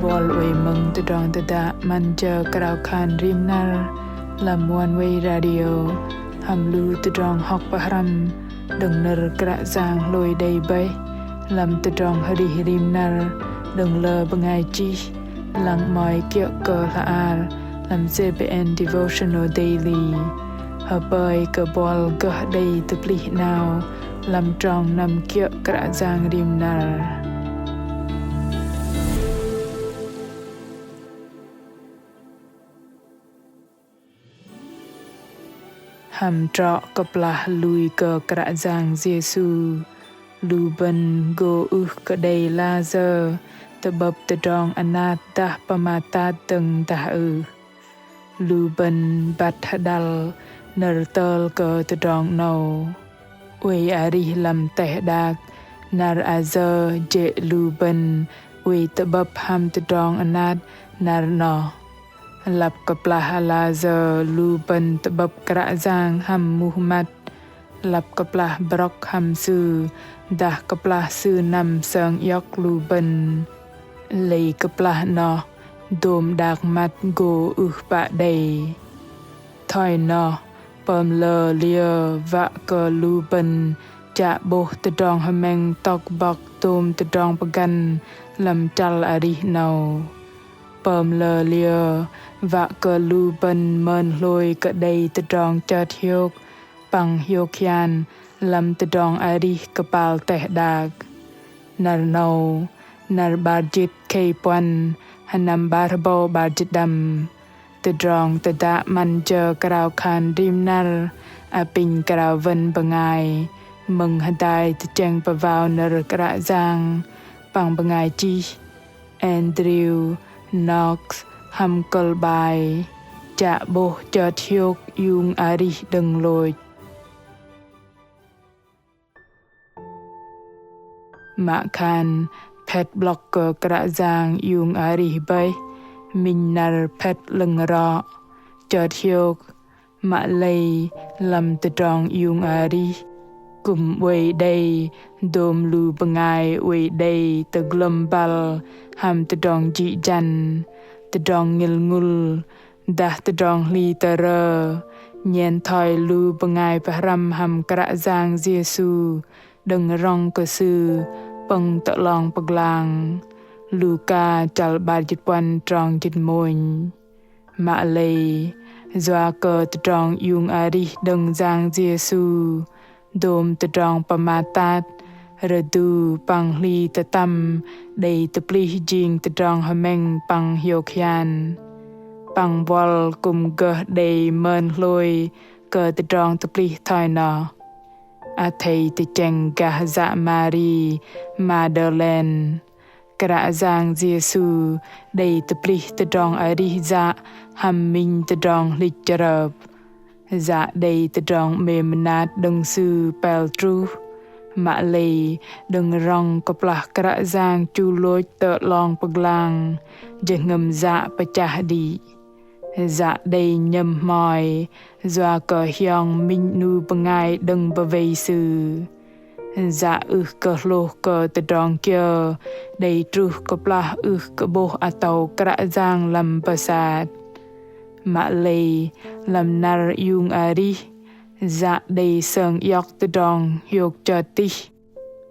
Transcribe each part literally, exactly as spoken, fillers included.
Buăl oei mơ̆ng tơdrong tơdă 'Măn jơ krao khan rim năr lăm Oneway Radio hăm lu tơdrong hŏk pơhrăm đơ̆ng nơ̆r Kră Yang hlôi đei bơih lăm tơdrong arih rim năr đơ̆ng lơ bơngai chih, lăng 'mơ̆i kiơ̆ kơ hla bơar lăm CBN Devotional Daily. Hơpơi kơ buăl gơh đei tơplih 'nao lăm trong năm kiơ̆ Kră Yang rim năr. Hăm trŏ kơplah lui kơ Kră Yang Yêsu, lu bơ̆n gô ưh kơ đei layơ tơ'bơ̆p tơdrong anat dah pơmat tat dơ̆ng dah ưh. Lu bơ̆n băt hơđăl nơ̆r tơl kơ tơdrong 'nâu. Oei arih lăm teh đak, năr ayơ jê̆ lu bơ̆n oei tơ'bơ̆p hăm tơdrong anat năr noh. Lăp kơplah layơ lu bơ̆n tơ'bơ̆p Kră Yang hăm muh măt, lăp kơplah brŏk hăm Sư, dah kơplah Sư năm sơng iŏk lu bơ̆n. Lei kơplah noh, dôm đak măt gô ưh pă đei. Thoi noh, pơm lơ liơ wă kơ lu bơ̆n chă 'bôh tơdrong hơmĕng tŏk bŏk dôm tơdrong pơgăn lăm chăl arih 'nâu. Pơm lơ liơ wă kơ lu bơ̆n mơn hlôi kơ đei tơdrong chơt hiôk păng hiôk hian lăm tơdrong arih kơpal teh đak. Năr 'nâu, năr 'bar jĭt khei puăn, sơnăm 'bar hơbâu 'bar jĭt đăm. Tơdrong tơdă 'Măn jơ krao khan rim năr apinh krao wơ̆n bơngai mơ̆ng hơdai tơchĕng pơwao nơ̆r Kră Yang păng bơngai chih Andrew Knox hăm kơ̆l 'bai Chă 'bôh chơt hiôk iung arih đơ̆ng lôch. Mă khan phĕt 'blŏk kơ Kră Yang iung arih bơih, minh năr phĕt 'lơ̆ng rŏ, chơt hiôk, mă lei lăm tơdrong iung arih kư̆m oei đei dôm lu bơngai oei đei tơglơ̆m băl hăm tơdrong jĭ jăn, tơdrong ngĭl ngŭl, dah tơdrong hli tơrơ, nhen thoi lu bơngai pơhrăm hăm Kră Yang Yêsu đơ̆ng rŏng kơ Sư pơ̆ng tơ 'long pơglang. Luka chăl 'bar jĭt puăn trong jĭt mônh. Mă lei, yua kơ tơdrong iung arih đơ̆ng Yang Yêsu, dôm tơdrong pơmat tat, rơdu păng hli tơtăm đei tơplih jing tơdrong hơmĕng păng hiôk hian. Păng buăl kư̆m gơh đei mơn hlôi kơ tơdrong tơplih thoi noh. Athei tơchĕng gah yă Mari Madalen. Kră Yang Yêsu đei tơplih tơdrong arih yă hăm minh tơdrong hlĭch chrơp. Yă đei tơdrong 'mêm mơnat đơ̆ng Sư pel truh. Mă lei đơ̆ng rŏng kơplah Kră Yang chu lôch tơ 'long pơglang, jơhngơ̆m yă pơchah đĭ. Yă đei nhơ̆m hmoi, yua kơ hiong minh 'nu bơngai đơ̆ng bơwei sư. Yă ưh kơ hlôh kơ tơdrong kiơ đei truh kơplah ưh kơ 'bôh atâu Kră Yang lăm pơsat. Mă lei lăm năr iung arih, yă đei sơng iŏk tơdrong hiôk chơt tih.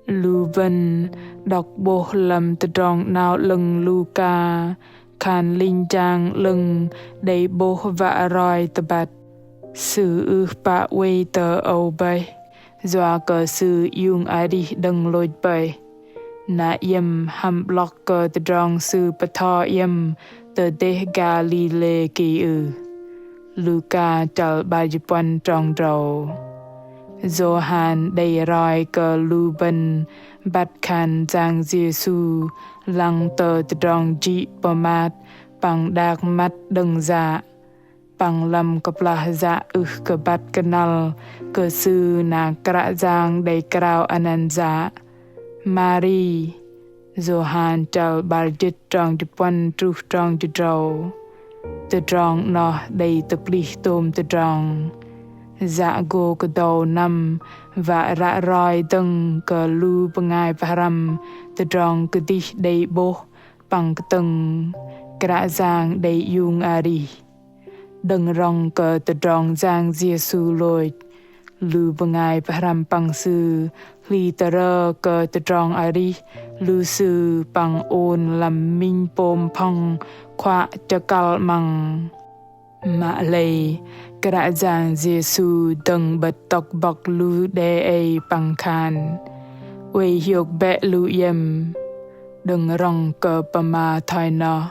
Lu bơ̆n đŏk 'bôh lăm Tơdrong 'Nao 'Lơ̆ng Luka khan linh jang 'lơ̆ng đei 'bôh wă roi tơbăt. Sư ưh pă oei tơ âu bơih, yua kơ Sư iung arih đơ̆ng lôch bơih. Na iĕm hăm 'blŏk kơ tơdrong Sư pơtho iĕm tơ dêh Galilê ki ưh? Luka chăl 'bar jĭt puăn trong drâu. Yôhan đei roi kơ lu bơ̆n băt khan Yang Yêsu lăng tơ tơdrong jĭ pơmat păng đak măt đơ̆ng yă. Păng lăm kơplah yă ưh kơ băt kơnăl kơ Sư na Kră Yang đei krao anăn yă. Mari, Yôhan chăl 'bar jĭt trong jĭt puăn truh trong jĭt drâu. Tơdrong 'noh đei tơplih tôm tơdrong. Yă gô kơdâu năm wă ră roi dơ̆ng kơ lu bơngai pơhrăm tơdrong kơdih đei 'bôh Păng kơtơ̆ng Kră Yang đei iung arih. Đơ̆ng rŏng kơ tơdrong Yang Yêsu lôch, lu bơngai pơhrăm păng Sư hli tơrơ kơ tơdrong arih lu sư păng ôn lăm minh pôm phŏng khuă chơkăl 'măng. Mă lei Kră Yang Yêsu dơ̆ng 'bơ̆t tŏk bŏk lu đe ei păng khan: Oei hiôk bĕ lu iĕm. Đơ̆ng rŏng kơ pơma thoi noh,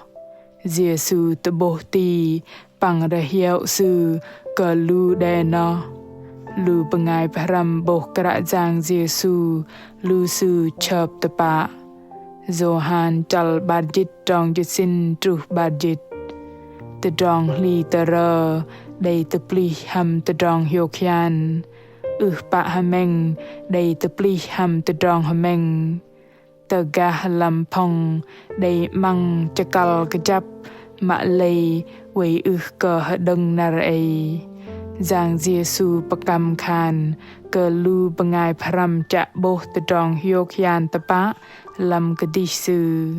Yêsu tơ'bôh ti păng rơhiơ̆ Sư kơ lu đe noh. Lu bơngai pơhrăm 'bôh Kră Yang Yêsu lu sư chơp tơpă. Yôhan chăl 'bar jĭt trong jĭt sĭn truh 'bar jĭt. Tơdrong hli tơrơ đei tơplih hăm tơdrong hiôk hian. Ưh pă hơmĕng đei tơplih hăm tơdrong hơmĕng. Tơ gah lăm phŏng đei 'măng chơkăl kơjăp, mă lei oei ưh kơ hơđơ̆ng năr ei. Yang Yêsu pơkăm khan kơ lu bơngai pơhrăm chă 'bôh tơdrong hiôk hian tơpă lăm kơdih Sư.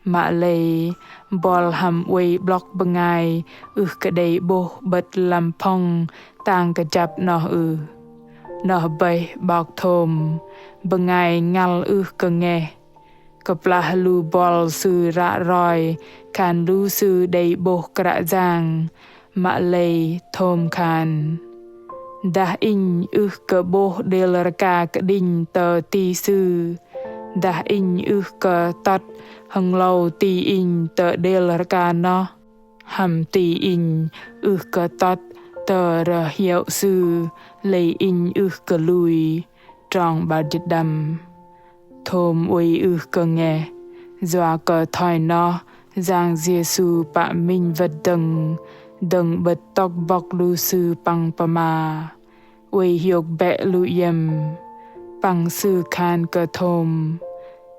Mă lei buăl hăm oei 'blŏk bơngai ưh kơ đei 'bôh 'bơ̆t lăm phŏng tang kơjăp noh ưh? Noh bơih 'bok Thôm, bơngai ngăl ưh kơ ngeh. Kơplah lu buăl sư ră roi khan lu sư đei 'bôh Kră Yang, mă lei Thôm khan: Dah Inh ưh kơ 'bôh đêl rơka kơđinh tơ ti Sư, dah Inh ưh kơ tŏt hơnglâu ti Inh tơ đêl rơka noh, hăm ti Inh ưh kơ tŏt tơ rơhiơ̆ Sư, lei Inh ưh kơ lui. Trong 'bar jĭt đăm. Thôm oei ưh kơ ngeh, yua kơ thoi noh Yang Yêsu pă minh wơ̆t dơ̆ng, dơ̆ng 'bơ̆t tŏk bŏk lu sư păng pơma: Oei hiôk bĕ lu iĕm. Păng Sư khan kơ Thôm: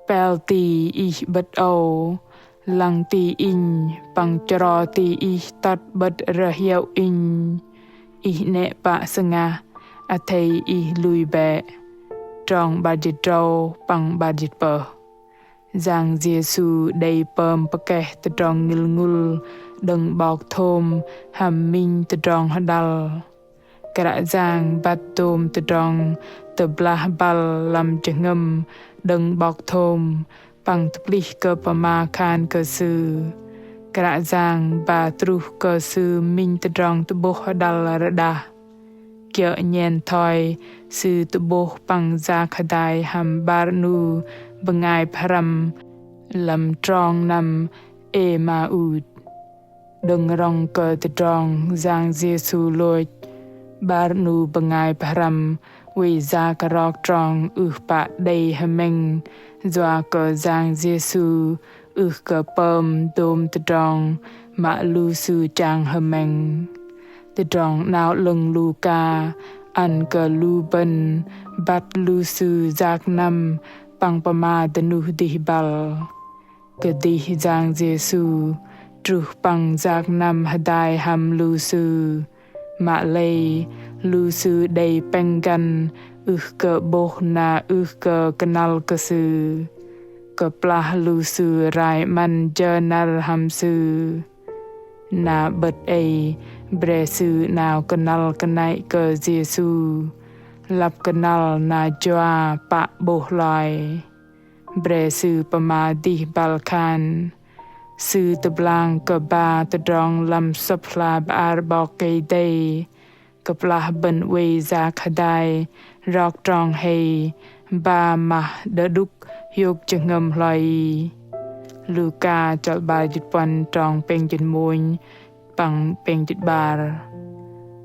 Pel ti ih 'bơ̆t âu, lăng ti Inh păng chro ti ih tŏt 'bơ̆t rơhiơ̆ Inh, ih 'nĕ pă sơngah, athei ih lui bĕ. Trong 'bar jĭt tơdrâu păng 'bar jĭt tơpơh. Yang Yêsu đei pơm pơkeh tơdrong ngĭl ngŭl đơ̆ng 'bok Thôm hăm minh tơdrong hơđăl. Kră Yang băt dôm tơdrong tơblah băl lăm jơhngơ̆m đơ̆ng 'bok Thôm păng tơplih kơ pơma khan kơ sư. Kră Yang ba truh kơ sư minh tơdrong tơ'bôh hơđăl rơđah. Kiơ̆ nhen thoi Sư tơ'bôh păng yak hơdai hăm 'bar 'nu bơngai pơhrăm lăm trong năm Êmaut. Đơ̆ng rŏng kơ tơdrong Yang Yêsu lôch, 'bar 'nu bơngai pơhrăm oei yak rok trong ưh pă đei hơmĕng, yua kơ Yang Yêsu ưh kơ pơm dôm tơdrong mă lu sư chang hơmĕng. Tơdrong 'Nao 'Lơ̆ng Luka ăn kơ lu bơ̆n băt lu sư yak năm păng pơma dơnuh dih băl. Kơdih Yang Yêsu truh păng yak năm hơdai hăm lu sư. Mă lei lu sư đei pĕng găn ưh kơ 'bôh na ưh kơ kơnăl kơ Sư. Kơplah lu sư rai 'măn jơ năr hăm Sư. Na 'bơ̆t ei bre sư 'nao kơnăl kơnăi kơ Yêsu. Lăp kơnăl na jua pă 'bôh hloi. Bre sư pơma dih băl khan. Sư tơblang kơ ba tơdrong lăm Sơ̆p hla bơar 'Bok Kei-Dei. Kơplah bơ̆n oei yak hơdai rok trong hei ba mah đơđŭk hiôk jơhngơ̆m hloi. Luka chăl 'bar jĭt puăn trong pêng jĭt mônh păng pêng jĭt 'bar.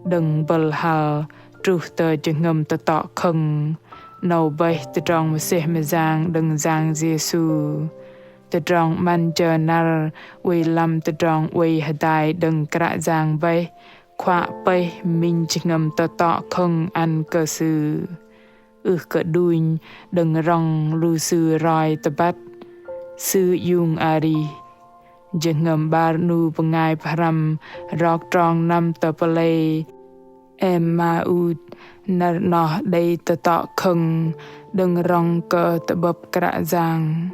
Đơ̆ng bơ̆l hăl truh tơ jơhngơ̆m tơtŏ khơ̆ng. 'Nâu bơih tơdrong mơsêh mơyang đơ̆ng Yang Yêsu. Tơdrong 'măn jơ năr oei lăm tơdrong oei hơdai đơ̆ng Kră Yang bơih khuă pơih minh jơhngơ̆m tơtŏ khơ̆ng ăn kơ Sư. Ưh kơ đunh đơ̆ng rŏng lu sư roi tơbăt. Sư iung arih. Jơhngơ̆m 'bar 'nu bơngai pơhrăm rok trong năm tơ pơlei Êmaut năr 'noh đei tơtŏ khơ̆ng đơ̆ng rŏng kơ tơ'bơ̆p Kră Yang.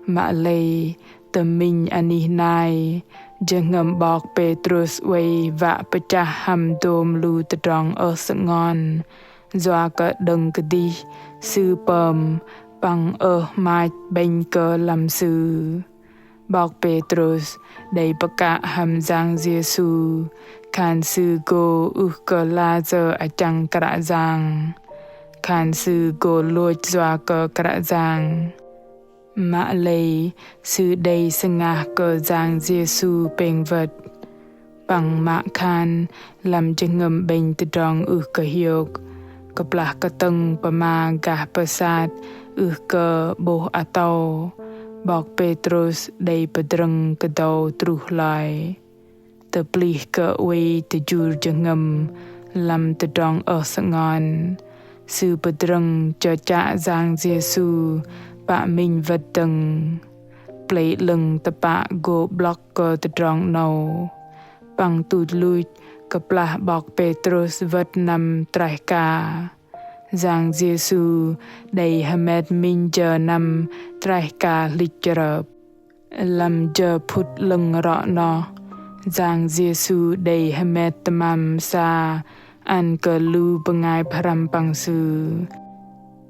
Mă lei Tơ minh anih nai, jơhngơ̆m 'bok Pêtrôs oei wă pơchah hăm dôm lu tơdrong ơh sơngon, yua kơ đơ̆ng kơdih sư pơm păng ơh 'mach 'bĕnh kơ lăm sư. 'Bok Pêtrôs đei pơkă hăm Yang Yêsu, khan sư gô ưh kơ lăi jơ achăng Kră Yang, khan sư gô lôch yua kơ Kră Yang. Mă lei sư đei sơngah kơ Yang Yêsu pêng wơ̆t. Păng mă khan lăm jơhngơ̆m 'bĕnh tơdrong ưh kơ hiôk, kơplah kơtơ̆ng pơma gah pơsat ưh kơ 'bôh atâu, 'bok Pêtrôs đei pơdrơ̆ng kơdâu truh hloi. Tơplih kơ oei tơjur jơhngơ̆m lăm tơdrong ơh sơngon, sư pơdrơ̆ng chơchă Yang Yêsu pă minh wơ̆t dơ̆ng. Plei 'lơ̆ng tơpă gô 'blŏk kơ tơdrong 'nâu. Păng tuch luch kơplah 'bok Pêtrôs wơ̆t năm traih ka, Yang Yêsu đei hơmet minh jơ năm traih ka hlĭch chrơp. Lăm jơ phŭt 'lơ̆ng rŏ noh, Yang Yêsu đei hơmet tơmam sa ăn kơ lu bơngai pơhrăm păng Sư.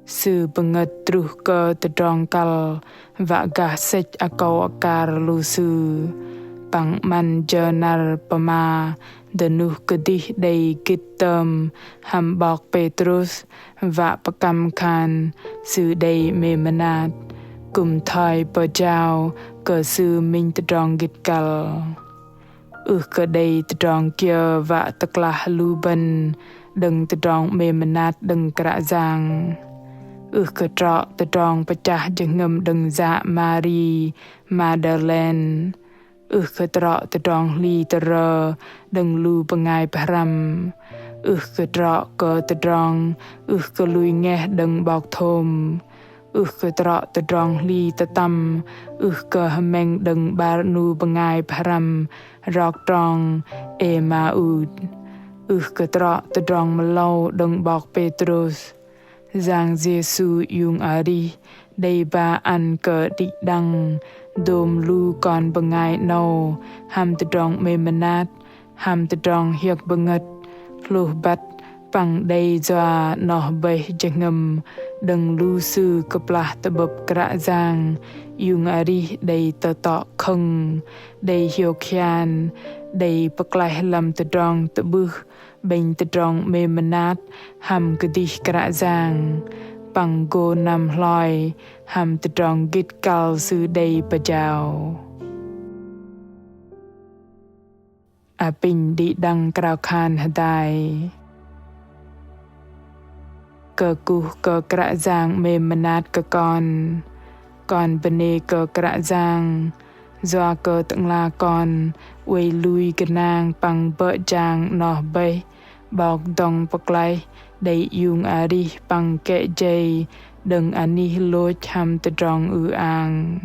Sư pơngơ̆t truh kơ tơdrong kăl wă gah sĕch akâu akar lu sư. Păng 'măn jơ năr pơma dơnuh kơdih đei gĭt tơm hăm 'bok Pêtrôs wă pơkăm khan sư đei 'mê mơnat, kư̆m thoi pơjao kơ sư minh tơdrong gĭt kăl. Ưh kơ đei tơdrong kiơ wă tơklah lu bơ̆n đơ̆ng tơdrong 'mê mơnat đơ̆ng Kră Yang. Ưh kơ trŏ tơdrong pơchah jơhngơ̆m đơ̆ng yă Mari Mađalen. Ưh kơ trŏ tơdrong hli tơrơ đơ̆ng lu bơngai pơhrăm. Ưh kơ trŏ kơ tơdrong ưh kơ lui ngeh đơ̆ng 'bok Thôm. Ưh kơ trŏ tơdrong hli tơtăm ưh kơ hơmĕng đơ̆ng 'bar 'nu bơngai pơhrăm rok trong Êmaut. Ưh kơ trŏ tơdrong mơlâu đơ̆ng 'bok Pêtrôs. Yang Yêsu iung arih đei ba ăn kơ đĭ đăng dôm lu kon bơngai 'nâu hăm tơdrong 'mê mơnat, hăm tơdrong hiơ̆k bơngơ̆t, hlôh băt păng đei yua noh bơih jơhngơ̆m đơ̆ng lu sư kơplah tơ'bơ̆p Kră Yang iung arih đei tơtŏ khơ̆ng, đei hiôk hian, đei pơklaih lăm tơdrong tơ'bưh 'bĕnh tơdrong 'mê mơnat hăm kơdih Kră Yang, păng gô năm hloi hăm tơdrong gĭt kăl sư đei pơjao. Apinh đĭ đăng krao khan hơdai. Kơkuh kơ Kră Yang 'mêm mơnat kơ kon. Kon bơnê kơ Kră Yang, yua kơ tơ'ngla kon oei lui gơnang păng bơ̆ jang noh bơih 'Bok dŏng pơklaih đei iung arih păng kĕ jei đơ̆ng anih lôch hăm tơdrong ư-ang.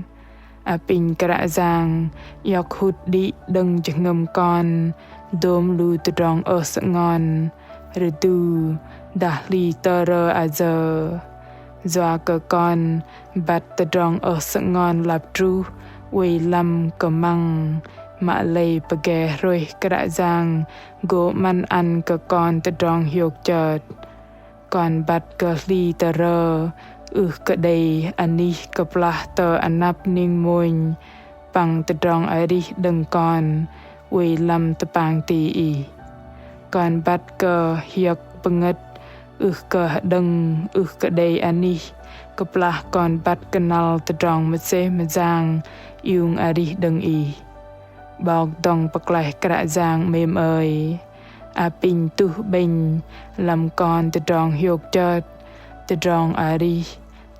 Apinh Kră Yang iŏk hŭt đĭ đơ̆ng jơhngơ̆m kon dôm lu tơdrong ơh sơngon, rơdu, dah hli tơrơ ayơ. Yua kơ kon băt tơdrong ơh sơngon lăp truh oei lăm kơmăng, mă lei pơgê hrôih Kră Yang gô 'măn ăn kơ kon tơdrong hiôk chơt. Kon băt kơ hli tơrơ ưh kơ đei anih kơplah tơ anăp ning mônh păng tơdrong arih đơ̆ng kon oei lăm tơpang ti Ih. Kon băt kơ hiơ̆k pơngơ̆t ưh kơ hơđơ̆ng, ưh kơ đei anih kơplah kon băt kơnăl tơdrong mơsêh mơyang iung arih đơ̆ng Ih. 'Bok dŏng pơklaih Kră Yang 'mêm ơi, apinh tuh 'bĕnh lăm kon tơdrong hiôk chơt, tơdrong arih,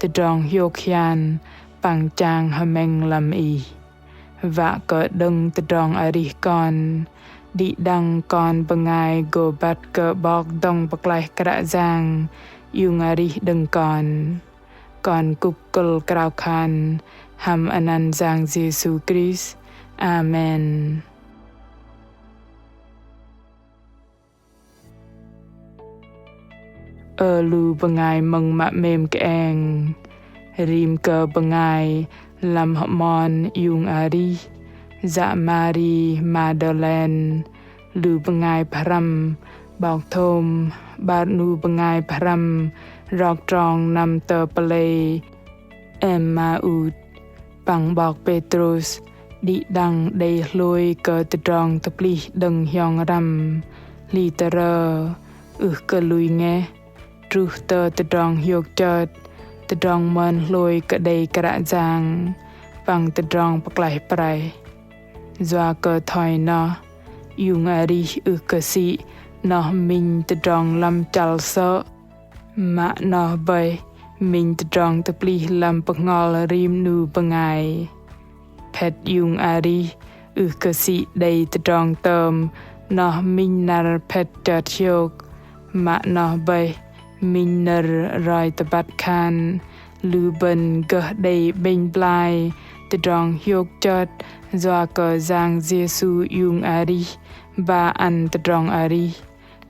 tơdrong hiôk hian păng chang hơmĕng lăm Ih. Wă kơ đơ̆ng tơdrong arih kon, đĭ đăng kon bơngai gô băt kơ 'Bok dŏng pơklaih Kră Yang iung arih đơ̆ng kon. Kon kŭp kơ̆l krao khan hăm anăn Yang Yêsu Krist. Amen. Ơ lu bơngai mơ̆ng mă 'mêm kơeng, rim kơ bơngai Lăm hơmon iung arih, yă Mari Madalen, lu bơngai pơhrăm, 'bok Thôm, 'bar 'nu bơngai pơhrăm, rok trong năm tơ pơlei Êmaut, păng 'bok Pêtrôs, đĭ đăng đei hlôi kơ tơdrong tơplih đơ̆ng hiong răm, hli tơrơ, ưh kơ lui ngeh, truh tơ tơdrong hiôk chơt, tơdrong mơn hlôi kơ đei Kră Yang, păng tơdrong pơklaih pơraih. Yua kơ thoi noh, iung arih ưh kơ sĭ, noh minh tơdrong lăm chăl sơ̆, mă noh bơih, minh tơdrong tơplih lăm bơhngol rim 'nu bơngai. Phĕt iung arih, ưh kơ sĭ đei tơdrong tơm, noh minh năr phĕt chơt hiôk, mă noh bơih, minh nơ̆r roi tơbăt khan, lu bơ̆n gơh đei 'bĕnh blai, tơdrong hiôk chơt, yua kơ Yang Yêsu iung arih, ba ăn tơdrong arih,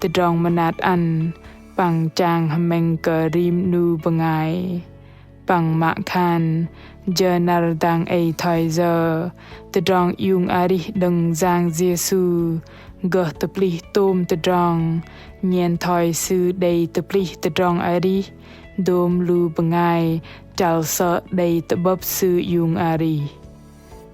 tơdrong mơnat ăn, păng chang hơmĕng kơ rim 'nu bơngai. Păng mă khan, jơ năr dang ei thoi yơ, tơdrong iung arih đơ̆ng Yang Yêsu, gơh tơplih tôm tơdrong, nhen thoi Sư đei tơplih tơdrong arih, dôm lu bơngai, chăl sơ̆ đei tơ'bơ̆p Sư iung arih.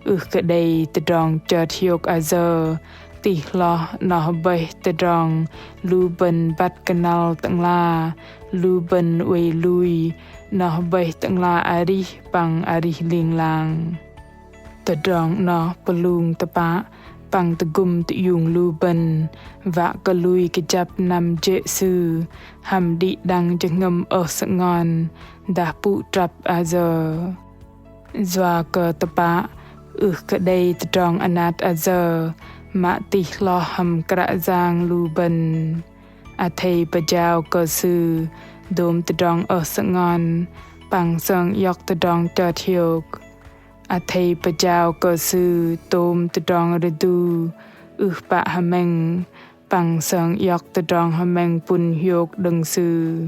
Ưh kơ đei tơdrong chơt hiôk ayơ, tih hloh noh bơih tơdrong, lu bơ̆n băt kơnăl tơ'ngla, lu bơ̆n oei lui, noh bơih tơ'ngla arih păng arih ling lang. Tơdrong noh pơlung tơpă, păng tơgŭm tơiung lu bơ̆n, wă kơ lui kơjăp năm jê̆ Sư, hăm đĭ đăng jơhngơ̆m ơh sơngon, dah pŭ trăp ayơ. Yua kơ tơpă, ưh kơ đei tơdrong anat ayơ, mă tih hloh hăm Kră Yang lu bơ̆n. Athei pơjao kơ Sư, dôm tơdrong ơh sơngon, păng sơng iŏk tơdrong chơt hiôk. Athei pơjao kơ Sư, tôm tơdrong rơdu, ưh pă hơmĕng, păng sơng iŏk tơdrong hơmĕng pŭn hiôk đơ̆ng Sư.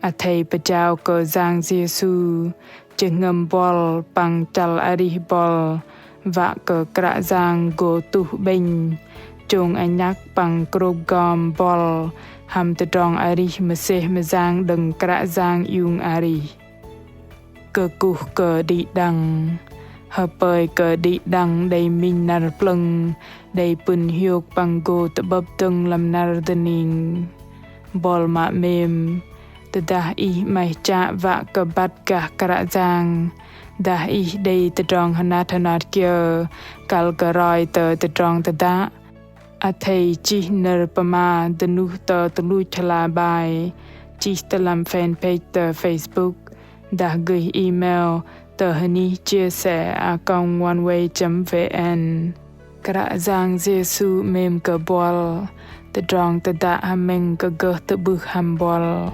Athei pơjao kơ Yang Yêsu, jơhngơ̆m buăl păng chăl arih buăl, wă kơ Kră Yang gô tuh 'bĕnh, chông anhăk păng krôp gom buăl, hăm tơdrong arih mơsêh mơyang đơ̆ng Kră Yang iung arih. Kơkuh kơ đĭ đăng. Hơpơi kơ đĭ đăng đei minh năr plơ̆ng, đei pŭn hiôk păng gô tơ'bơ̆p dơ̆ng lăm năr dơning. Buăl mă 'mêm, tơdah ih 'maih chă wă kơ băt gah Kră Yang, dah ih đei tơdrong hơnat hơnat kiơ, kăl kơ roi tơ tơdrong tơdă, athei chih nơ̆r pơma dơnuh tơ tơluch hla bơar, chih tơ lăm fanpage tơ Facebook, dah gơih email tơ hơnih chia sẻ a còng oneway chấm vn. Kră Yang Yêsu 'mêm kơ buăl, tơdrong tơdă hơmĕng kơ gơh tơ'bưh hăm buăl.